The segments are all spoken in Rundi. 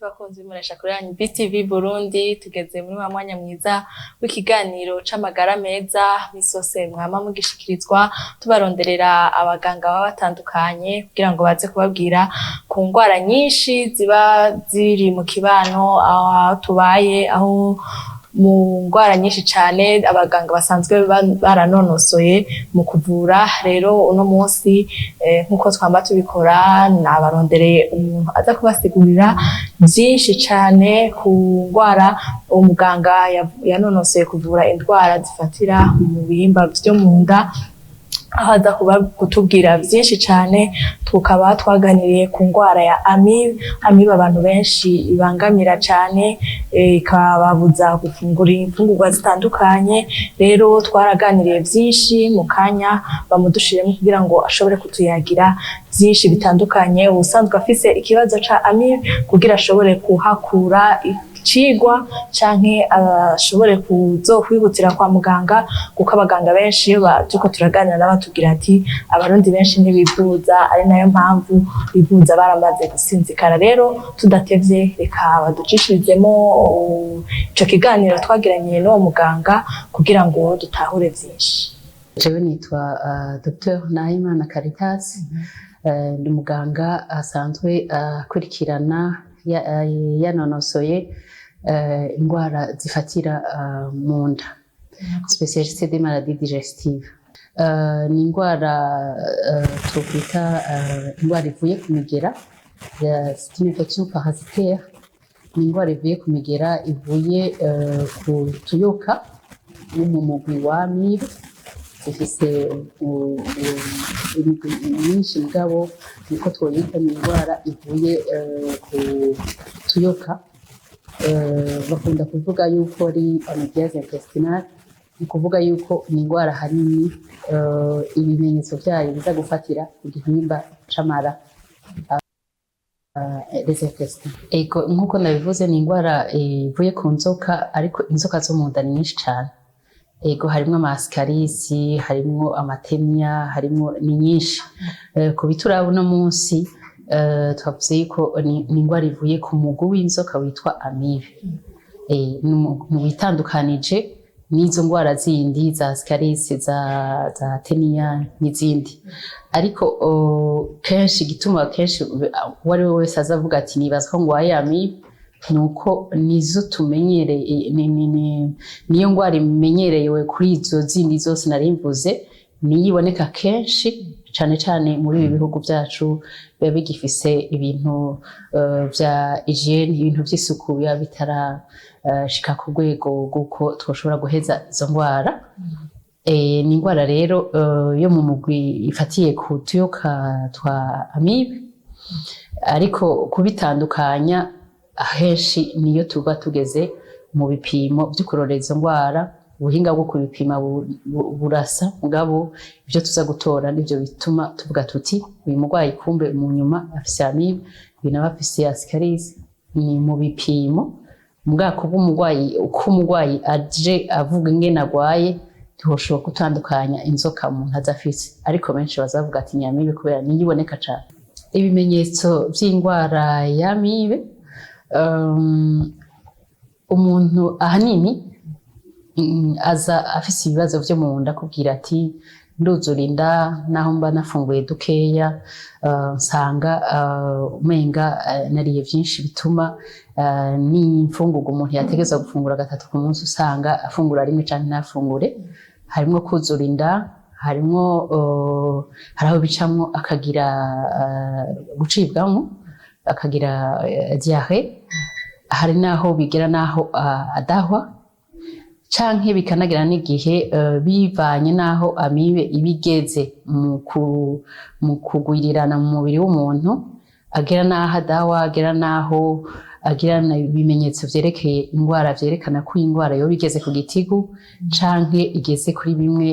Bakunzi b'imbonesha kure yanyu BTV Burundi, tugeze muri wa mwanya mwiza w'ikiganiro c'amagara meza. Misi yose mwama mugishikirizwa, tubaronderera abaganga baba batandukanye kugira ngo baze kubabwira ku ngwara nyinshi ziba ziri mu kibano aho tubaye, aho mu ngwara nyinshi cane abaganga basanzwe baranonosoye mu kuvura. Rero uno munsi, nk'uko twama tubikora, nabarondereye umuntu aza kubasigurira vyinshi cane ku ngwara. Uwo muganga yanonosoye kuvura indwara zifatira mu bihimba vyo mu nda, aho aza kuba kutubwira vyinshi cane. Tukaba twaganiriye ku ngwara ya amibe. Amibe abantu benshi ibangamira cane, ikababuza gufungura imfungurwa zitandukanye. Rero twaraganiriye vyinshi, mu kanya bamudushiremo kugira ngo ashobore kutuyagira vyinshi bitandukanye, uwusanzwe afise ikibazo ca amibe kugira ashobore kuhakura icigwa canke ashobore kuzokwihutira kwa muganga, kuko abaganga benshi iyo turiko turaganira nabo batubwira ati Abarundi benshi ntibivuza, ari nayo mpamvu bivuza baramaze gusinzikara. Rero tudatevye, reka baducishirizemo ico kiganiro twagiranye n'uwo muganga kugira ngo dutahure vyinshi. Jewe nitwa Dr Nahimana Caritas, ndi umuganga asanzwe akurikirana, yanonosoye ingwara zifatira mu nda, spécialiste des maladies digestives. Ni ingwara twokwita ingwara ivuye ku migera, c'est une infection parasitaire. Ni ingwara ivuye ku migera, ivuye ku tuyoka wo mu mugwi wa amibe. Zifise imigwi myinshi, mugabo niko twoyita, ni indwara ivuye ku tuyoka. Bakunda kuvuga yuko ari amibiase intestinale, ni ukuvuga yuko ni indwara ahanini ibimenyetso vyayo biza gufatira ku gihimba c'amara, les intestins. Ego, nkuko nabivuze, ni indwara ivuye ku nzoka, ariko inzoka zo mu nda ni nyinshi cane. Ego, harimwo ama ascaris, harimwo ama ténia, harimwo, ni nyinshi. Ku bituraba uno munsi, twavuze yuko ni indwara ivuye ku mugwi w'inzoka witwa amibe. Ni witandukanije n'izo ndwara zindi za ascaris, za ténia n'izindi. Ariko kenshi igituma kenshi uwo ari we wese aza avuga ati nibaza ko ngwaye amibe, nuko nizo tumenyereye, niyo ndwara imenyerewe kuri izo zindi zose nari mvuze, niyo iboneka kenshi cane cane muri ibi bihugu vyacu biba bigifise ibintu vya hygiène, ibintu vy'isuku biba bitarashika ku rwego rw'uko twoshobora guheza izo ndwara. Ni indwara rero yo mu mugwi ifatiye ku tuyoka twa amibe, ariko kubitandukanya ahenshi niyo tuba tugeze mu bipimo vyo kurorera izo ndwara. Ubuhinga bwo kubipima burasa, mugabo ivyo tuza gutora nivyo bituma tuvuga tuti uyu murwayi kumbe mu nyuma afise amibe, uyu nawe afise ascaris. Ni mu bipimo. Mugabo bw'umurwayi, uko umurwayi aje avuga ingene agwaye, ntiwoshobora gutandukanya inzoka umuntu aza afise, ariko benshi bazavuga ati ni amibe kubera niyo iboneka cane. Ibimenyetso vy'indwara y'amibe, umuntu ahanini aza afise ibibazo vyo mu nda, akubwira ati nduzura inda naho mba nafunguye dukeya, nsanga umenga nariye vyinshi, bituma n'imfungurwa umuntu yategerezwa gufungura gatatu ku munsi usanga afungura rimwe canke ntafungure. Harimwo kuzura inda, harimwo hari aho bicamwo akagira gucibwamwo, akagira diarrhée, hari naho bigera naho adahwa, canke bikanagira n'igihe, bivanye n'aho amibe iba igeze mu kugwirirana mu mubiri w'umuntu, agera n'aho adahwa, agera n'aho agira ibimenyetso vyerekeye ingwara, vyerekana ko ingwara yoba igeze ku gitigu canke igeze kuri bimwe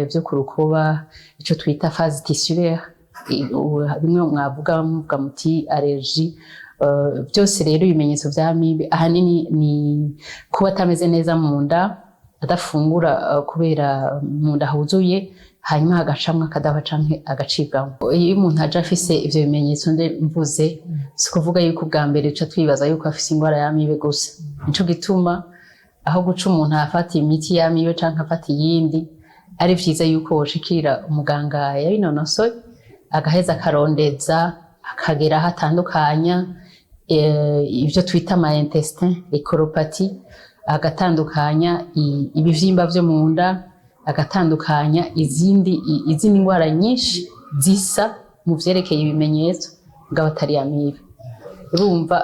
vyo ku rukoba, ico twita phase tissulaire, bimwe mwavuga muvuga muti allergie. Byose rero ibimenyetso vya amibe ahanini ni kuba atameze neza mu nda, adafungura kubera mu nda huzuye, hanyuma hagacamwo akadahwa canke agacibwamwo. Iyo umuntu aje afise ivyo bimenyetso nde mvuze, Si ukuvuga yuko ubwa mbere duca twibaza yuko afise ingwara y'amibe gusa. Nico gituma aho guca umuntu afata imiti y'amibe canke afata iyindi, ari vyiza yuko woshikira umuganga yabinonosoye, agaheza akarondeza, akagera aho atandukanya ivyo twita ama intestin, les colopathies, agatandukanya ibivyimba vyo mu nda, agatandukanya izindi ngwara nyinshi zisa mu vyerekeye ibimenyetso mugabo atari amibe. Urumva,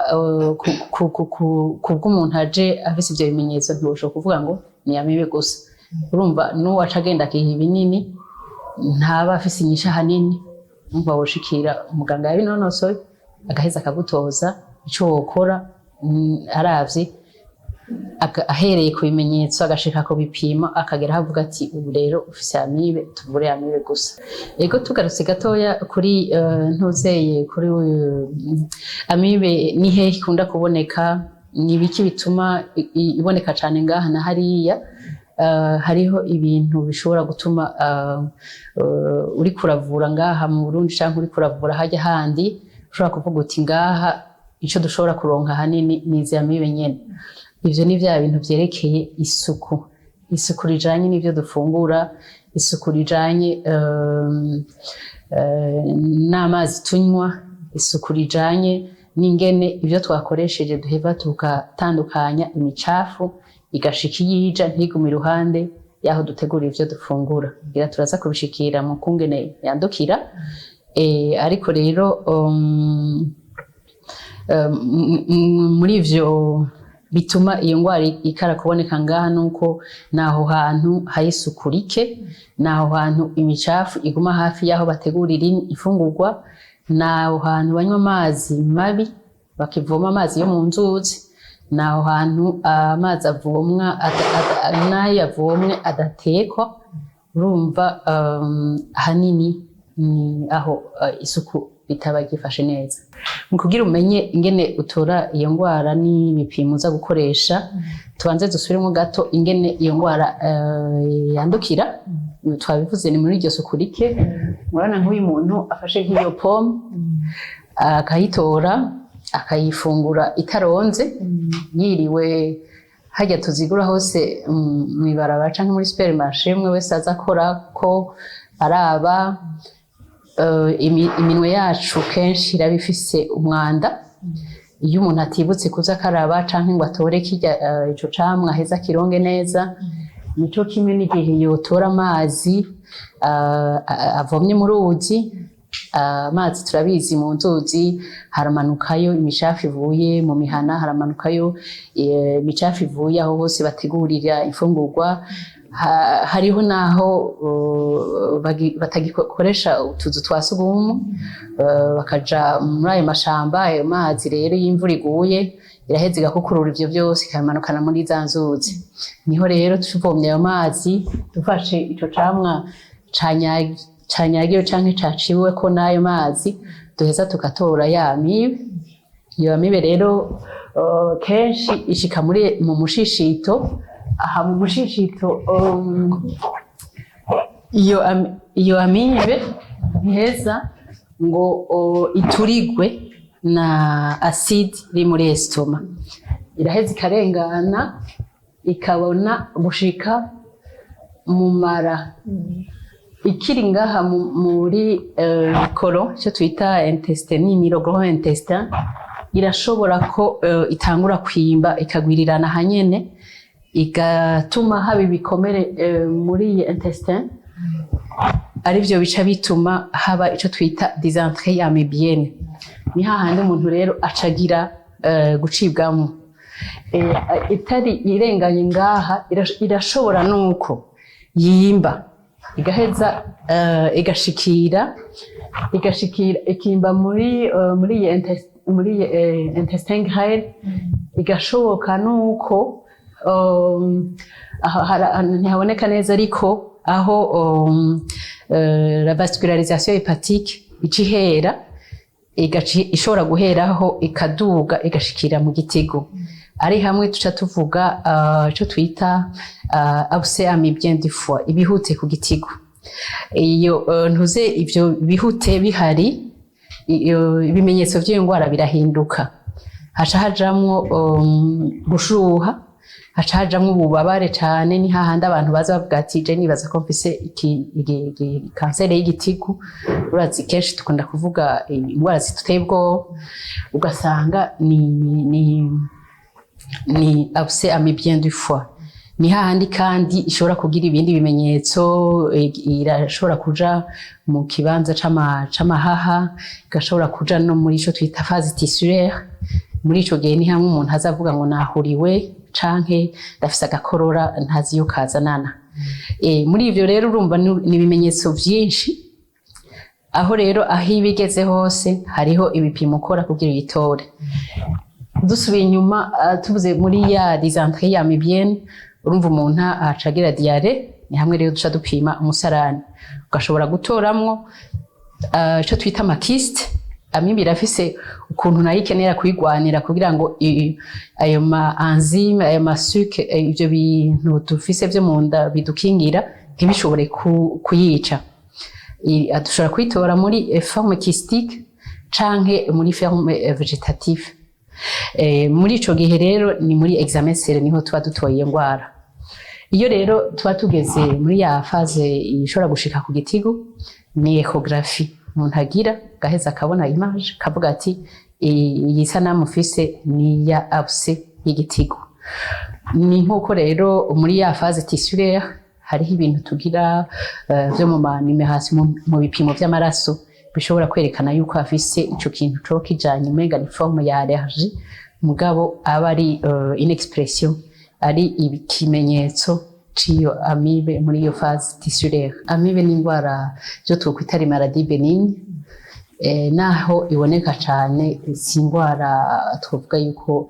kubw'umuntu aje afise ivyo bimenyetso, ntiwoshobora kuvuga ngo ni amibe gusa. Urumva, n'uwo aca agenda akiha ibinini ntaba afise inyishu ahanini. Urumva, woshikira umuganga yabinonosoye, agaheza akagutoza ico wokora, aravye ahereye ku bimenyetso, agashika ku bipimo, akagera aho avuga ati: "Ubu rero ufise amibe, tuvure amibe gusa." Ego, tugarutse gatoya kuri ntuzeye kuri amibe, ni hehe ikunda kuboneka? Ni ibiki bituma iboneka cane ngaha na hariya? Hariho ibintu bishobora gutuma uriko uravura ngaha mu Burundi canke uriko uravura harya handi, ushobora kuvuga uti: "Ngaha ico dushobora kuronka ahanini ni izi amibe nyene." Ivyo ni vya bintu vyerekeye isuku, isuku rijanye n'ivyo dufungura, isuku rijanye n'amazi tunywa, isuku rijanye n'ingene ivyo twakoresheje duheva tugatandukanya imicafu, igashika iyija, ntigume iruhande y'aho dutegura ivyo dufungura. Ngira turaza kubishikira mu kungene yandukira. Ariko rero muri ivyo bituma iyo ngwara ikara kuboneka ngaha, nuko naho hantu hari isuku rike, naho hantu imicafu iguma hafi y'aho bategurira imfungurwa, naho hantu banywa amazi mabi, bakivoma amazi yo mu nzuzi, naho hantu amazi avomwa n'ayo avomwe adatekwa. Urumva, ahanini ni aho isuku ritaba ryifashe neza. Mu kugira umenye ingene utora iyo ngwara n'ibipimo uza gukoresha, tubanze dusubiremo gato ingene iyo ngwara yandukira. Twabivuze, ni muri iryo suku rike. Murabona nk'uyu muntu afashe nk'iyo pomme, akayitora, akayifungura itaronze, yiriwe harya tuzigura hose mw'ibarabara canke muri supermarché, umwe wese aza akora ko araba, iminwe yacu kenshi iraba ifise umwanda. Iyo umuntu atibutse kuza akaraba canke ngo atore kirya ico camwa, aheze akironge neza, nico kimwe n'igihe yotora amazi avomye mu ruzi. Amazi turabizi, mu nzuzi haramanukayo imicafu ivuye mu mihana, haramanukayo imicafu ivuye aho hose bategurira imfungurwa. Hariho n'aho batagikoresha utuzu twa sugumwe, bakaja muri ayo mashamba. Ayo mazi rero, iyo imvura iguye, iraheza igakukurura ivyo vyose, ikabimanukana muri za nzuzi. Niho rero tuvomye ayo mazi, dufashe ico camwa canyagiwe canke caciweko n'ayo mazi, duheza tugatora ya mibe. Iyo amibe rero kenshi ishika muri mu mushishito. Aha mu mushishito, iyo amibe ntiheza ngo iturigwe na acide iri muri estomac, iraheza ikarengana, ikabona gushika mu mara. Ikiri ngaha muri côlon, icyo twita intestin nini, le gros intestin, irashobora ko itangura kwimba, ikagwirirana hanyene, igatuma haba ibikomere muri iyi intestin, arivyo bica bituma haba ico twita dysenterie amibienne. Ni hahandi umuntu rero acagira gucibwamo. Itari irenganye ngaha, irashobora nuko yimba, igaheza igashikira ikimba muri intestin grêle. Igashoboka nuko aha ntihaboneka neza, ariko aho la vascularisation hépatique ica ihera, ishobora guheraho, ikaduga, igashikira mu gitigo, ari hamwe tuca tuvuga ico twita abcès amibien du foie, ibihute ku gitigo. Iyo ntuze ivyo bihute bihari. Ibimenyetso vy'iyo ndwara birahinduka, haca hajamwo gushuha, haca hajamwo ububabare cane. Ni hahandi abantu baza bavuga ati: "Je nibaza ko mfise kanseri y'igitigu." Urazi kenshi dukunda kuvuga indwara ziduteye ubwoba, ugasanga ni abcès amibien du foie. Ni hahandi kandi ishobora kugira ibindi bimenyetso, irashobora kuja mu kibanza c'amahaha, igashobora kuja no muri ico twita phase tissulaire. Muri ico gihe ni hamwe umuntu azavuga ngo nahuriwe canke ndafise agakorora ntazi iyo kazanana. Muri ivyo rero urumva ni ibimenyetso vyinshi. Aho rero aho iba igeze hose hariho ibipimo ukora kugira uyitore. Dusubiye inyuma, tuvuze muri ya dysenterie ya amibienne, urumva umuntu aca agira diarrhée. Ni hamwe rero duca dupima umusarani, ugashobora gutoramwo ico twita ama kystes. Amibe irafise ukuntu nayo ikenera kuyigwanira kugira ngo ayo ma enzyme, ayo ma sucs, ivyo bintu dufise vyo mu nda bidukingira ntibishobore kuyica. Dushobora kuyitora muri forme kystique canke muri forme végétative. Muri ico gihe rero ni muri examen sérieux niho tuba dutoye iyo ndwara. Iyo rero tuba tugeze muri ya phase ishobora gushika ku gitigu, ni échographie umuntu agira, gaheza akabona image, kavuga ati: "Iyi sanamu mfise ni ya abcès y'igitigu." Ni nkuko rero muri ya phase tissulaire hariho ibintu tugira vyo mu ma numération, mu bipimo vy'amaraso bishobora kwerekana yuko afise ico kintu co kijanye, umenga ni forme ya allergie, mugabo aba ari une expression, ari ikimenyetso c'iyo amibe muri iyo phase tissulaire. Amibe ni indwara yo twokwita ari maladie bénigne. Naho iboneka cane, si indwara twovuga yuko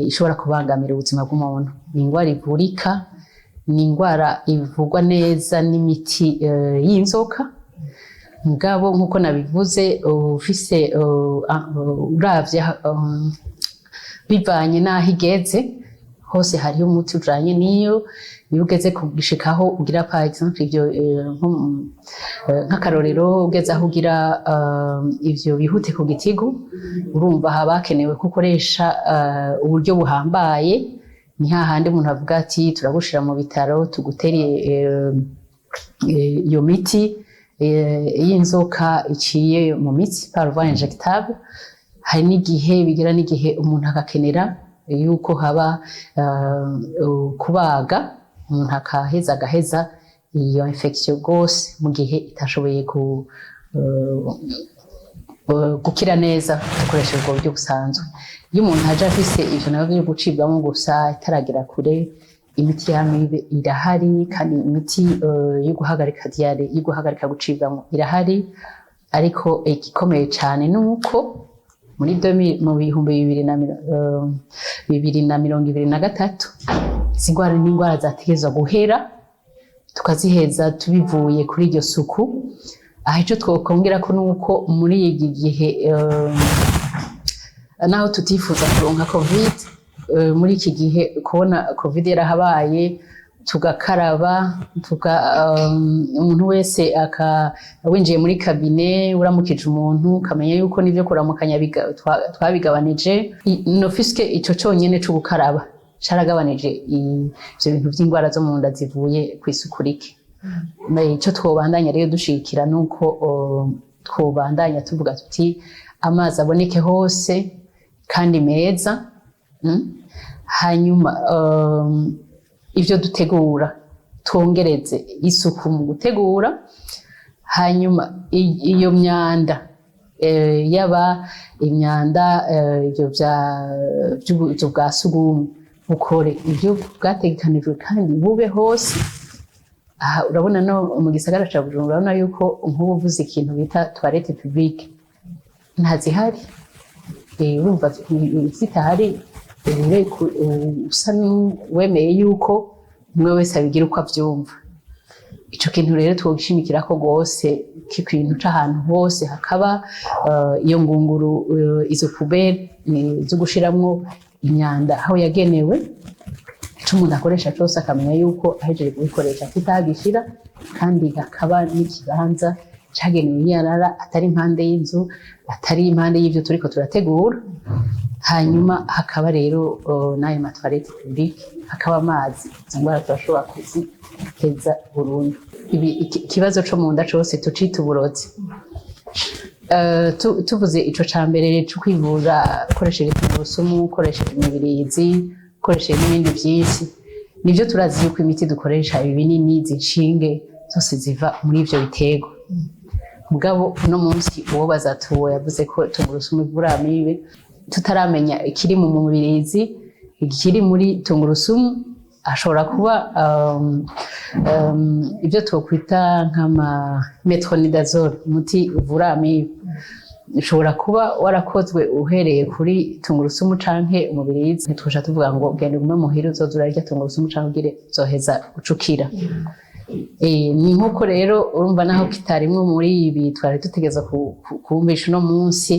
ishobora kubangamira ubuzima bw'umuntu. Ni indwara ivurika, ni indwara ivurwa neza n'imiti y'inzoka. Mugabo nkuko nabivuze, ufise uravye bivanye n'aho igeze hose hariho umuti ujanye n'iyo. Iyo ugeze gushikaho ugira, par exemple, ivyo nk'akarorero ugeze aho ugira ivyo bihute ku gitigu, urumva haba hakenewe ko ukoresha uburyo buhambaye. Ni hahandi umuntu avuga ati: "Turagushira mu bitaro, tugutere iyo miti y'inzoka iciye mu mitsi, par voie injectable." Hari n'igihe bigera n'igihe umuntu agakenera yuko haba kubaga umuntu akaheza agaheza iyo infection rwose mu gihe itashoboye gukira neza dukoresheje ubwo buryo busanzwe. Iyo umuntu aje afise ivyo navyo byo gucibwamo gusa itaragera kure, imiti y'amibe irahari, kandi imiti yo guhagarika diarrhée, yo guhagarika gucibwamo irahari. Ariko igikomeye cane ni uko muri 2000, mu 2023, izi ndwara ni indwara zategerezwa guhera, tukaziheza tubivuye kuri iryo suku. Aha ico twokongera ko nuko muri iki gihe, naho tutifuza kuronka COVID, muri iki gihe kubona COVID yarahabaye, tugakaraba, umuntu wese aka winjiye muri cabinet uramukije umuntu ukamenya yuko n'ivyo kuramukanya twabigabanije. Nofiske ico conyene co gukaraba caragabanije ivyo bintu vy'indwara zo mu nda zivuye kw'isuku rike. Ico twobandanya rero dushigikira nuko twobandanya tuvuga tuti amazi aboneke hose kandi meza. Hanyuma ivyo dutegura twongereze isuku mu gutegura. Hanyuma iyo myanda, yaba imyanda ivyo vy'ubuzu bwa sugumwe, bukore ivyo bwategekanijwe kandi bube hose. Aha urabona no mu gisagara ca Bujumbura, urabona yuko nk'ubu uvuze ikintu bita toilette publique ntazihari. Urumva zitahari usa n'uwemeye yuko umwe wese abigira uko avyumva. Ico kintu rero twogishimikirako rwose, ikintu c'ahantu hose hakaba iyo ngunguru, izo poubelle zo gushiramwo imyanda aho yagenewe, ico umuntu akoresha cose akamenya yuko ahejeje kubikoresha kitagishira, kandi hakaba n'ikibanza. Cagenewe iyarara, atari impande y'inzu, atari impande y'ivyo turiko turategura. Hanyuma hakaba rero n'ayo ma toilettes publiques, hakaba amazi. Izo ngwara turashobora kuziheza burundu. Ibi ikibazo co mu nda cose tucita uburozi. Tuvuze ico ca mbere co kwivura ukoresheje tungurusumu, ukoresheje imibirizi, ukoresheje n'ibindi vyinshi, nivyo turazi yuko imiti dukoresha, ibi binini, izi nshinge zose ziva muri ivyo biterwa. Mugabo uno munsi uwo bazatuwo yavuze ko tungurusumu ivura amibe, tutaramenya ikiri mu mubirizi, ikiri muri tungurusumu, ashobora kuba ibyo twokwita nk'ama metronidazole, umuti uvura amibe, ushobora kuba warakozwe uhereye kuri tungurusumu canke umubirizi. Ntitwosha tuvuga ngo genda ugume muhira, uzoza urarya tungurusumu canke ugire, uzoheza ucukira. Ni nk'uko rero urumva naho kitarimwo muri ibi twari dutegereza kumvisha uno munsi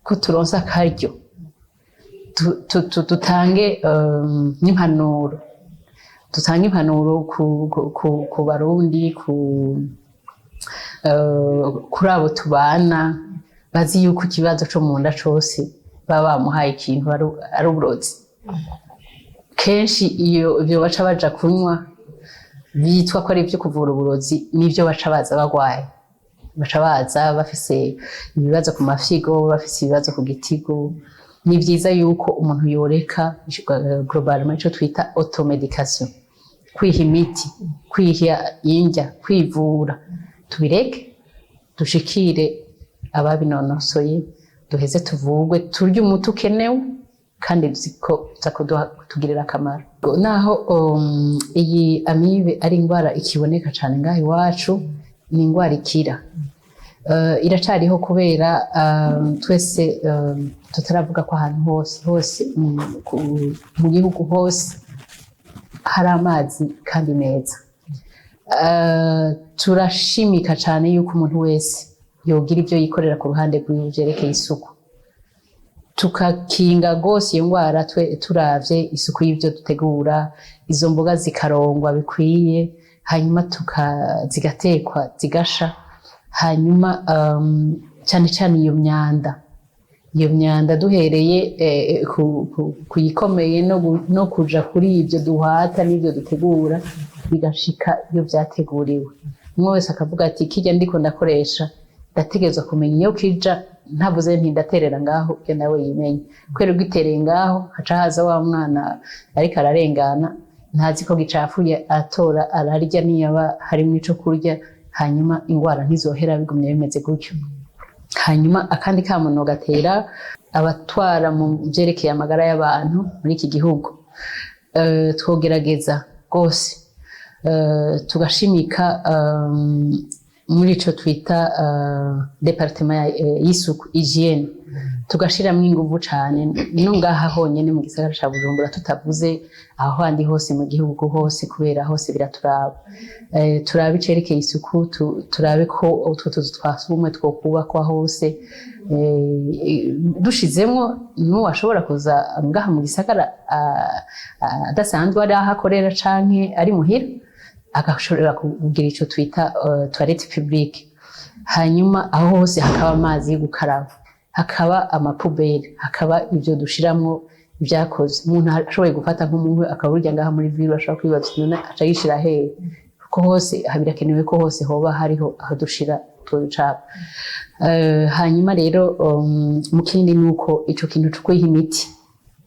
ko turonse akaryo dutange n'impanuro, dutange impanuro ku Barundi, kuri abo tubana bazi yuko ikibazo co mu nda cose baba bamuhaye ikintu ari uburozi. Kenshi iyo ivyo baca baja kunywa bitwa ko ari ivyo kuvura uburozi, nivyo baca baza bagwaye, baca baza bafise ibibazo ku mafyigo, bafise ibibazo ku gitigo. Ni vyiza yuko umuntu yoreka globalement ico twita automédication, kwiha imiti, kwiha indya, kwivura, tubireke, dushikire ababinonosoye, duheze tuvugwe, turye umuti ukenewe kandi uzi ko uza kutugirira akamaro. Naho iyi amibe ari indwara ikiboneka cane ngaha iwacu, ni indwara ikira. Iracariho kubera twese tutaravuga ko ahantu hose hose mu gihugu hose hari amazi kandi meza. Turashimika cane yuko umuntu wese yogira ivyo yikorera ku ruhande rwiwe vyerekeye isuku, tukakinga rwose iyo ngwara twe turavye isuku y'ivyo dutegura, izo mboga zikarongwa bikwiye, hanyuma zigatekwa zigasha. Hanyuma cane cane iyo myanda duhereye kuyikomeye no kuja kuri ivyo duhata n'ivyo dutegura, bigashika iyo vyateguriwe. Umwe wese akavuga ati: "Kirya ndiko ndakoresha, ndategerezwa kumenya iyo kija." Ntavuze nti ndaterera ngaho, iyo nawe yimenye kubera ugitereye ngaho, haca haza wa mwana ariko ararengana, ntazi ko gicafuye, atora ararya niyaba harimwo ico kurya. Hanyuma ingwara ntizohera bigumye bimeze gutyo. Hanyuma akandi kamono gatera abatwara mu vyerekeye amagara y'abantu muri iki gihugu, twogerageza rwose tugashimika muri ico twita département y'isuku, hygiène, tugashiramwo inguvu cane no ngaha honyene mu gisagara ca Bujumbura, tutavuze aho handi hose mu gihugu hose, kubera hose biraturaba. Turabe icerekeye isuku, turabe ko utwo tuzu twa sugumwe twokubakwa hose, dushizemwo n'uwashobora kuza ngaha mu gisagara adasanzwe ari aho akorera canke ari muhira, agashobora kugira ico twita toilette publique. Hanyuma aho hose hakaba amazi yo gukaraba, hakaba ama poubelles, hakaba ivyo dushiramwo ibyakoze. Umuntu ashoboye gufata nk'umuhwe akawurya ngaha muri ville, ashobora kwibaza uti: "None aca yishira hehe?" Ko hose birakenewe ko hose hoba hariho aho dushira utwo ducafu. Hanyuma rero mu kindi ni uko ico kintu co kwiha imiti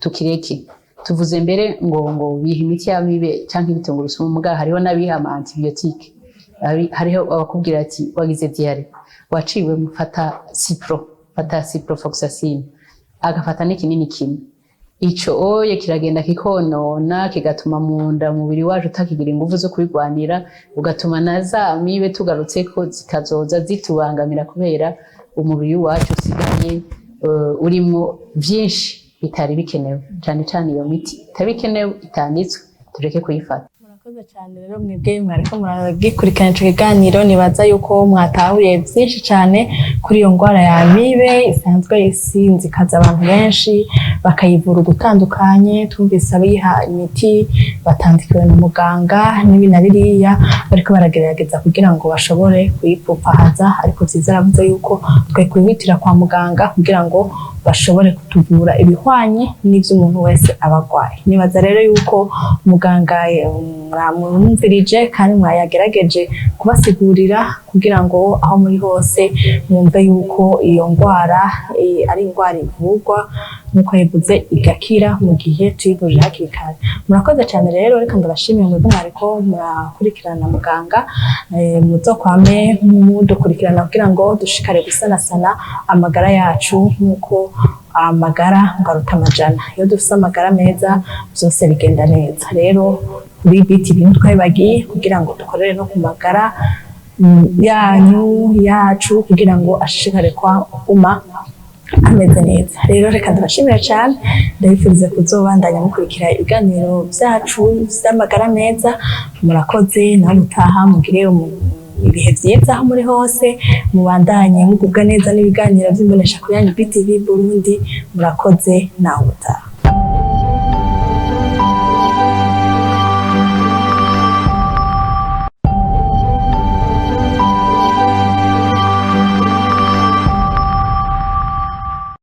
tukireke. Tuvuze mbere ngo biha imiti y'amibe canke ibitungurusumu, mugabo hariho n'abiha ama antibiotique. Hariho abakubwira ati: "Wagize diarrhée, waciwe, fata cipro, fata ciprofloxacine," agafata n'ikinini kimwe. Ico oye kiragenda kikonona, kigatuma mu nda umubiri wacu utakigira inguvu zo kubigwanira, ugatuma na za amibe tugarutseko zikazoza zitubangamira, kubera umubiri wacu usigaye urimwo vyinshi bitari bikenewe. Cane cane iyo miti itabikenewe, itanditswe, tureke kuyifata. Murakoze cyane. Rero mwebwe mwariko muragikurikirana ico kiganiro, nibaza yuko mwatahuye byinshi cyane kuri iyo ndwara ya amibe isanzwe isinzikaza abantu benshi. bakayivura ugutandukanye. Twumvise abiha imiti batandikiwe na muganga n'ibi na biriya, bariko baragerageza kugira ngo bashobore kuyipfupahaza, ariko vyiza aravuze yuko twe kwihutira kwa muganga kugira ngo bashobore kutuvura ibihwanye n'ivyo umuntu wese aba agwaye. Nibaza rero yuko muganga mwamwumvirije kandi mwayagerageje kubasigurira kugira ngo aho muri hose mwumve yuko iyo ndwara ari indwara ivurwa nk'uko yabivuze, igakira mu gihe tuyivurije hakiri kare. Murakoze cyane rero, reka ndabashimiye mwebwe mwariko murakurikirana muganga. Muzokwame mudukurikirana kugira ngo dushikare gusanasana amagara yacu, nk'uko amagara ngo aruta amajana. Iyo dufise amagara meza, byose bigenda neza. Rero kuri BTV twabibagiye kugira ngo dukorere no ku magara yanyu, yacu, kugira ngo ashishikare kuguma ameze neza. Rero reka ndabashimira cyane, ndabifuriza kuzobandanya mukurikira ibiganiro byacu by'amagara meza. Murakoze, nawe utaha, mugire ibihe byiza aho muri hose, mubandanye mugubwa neza n'ibiganiro by'imbonesha kuri yanyu BTV Burundi. Murakoze, nawe utaha.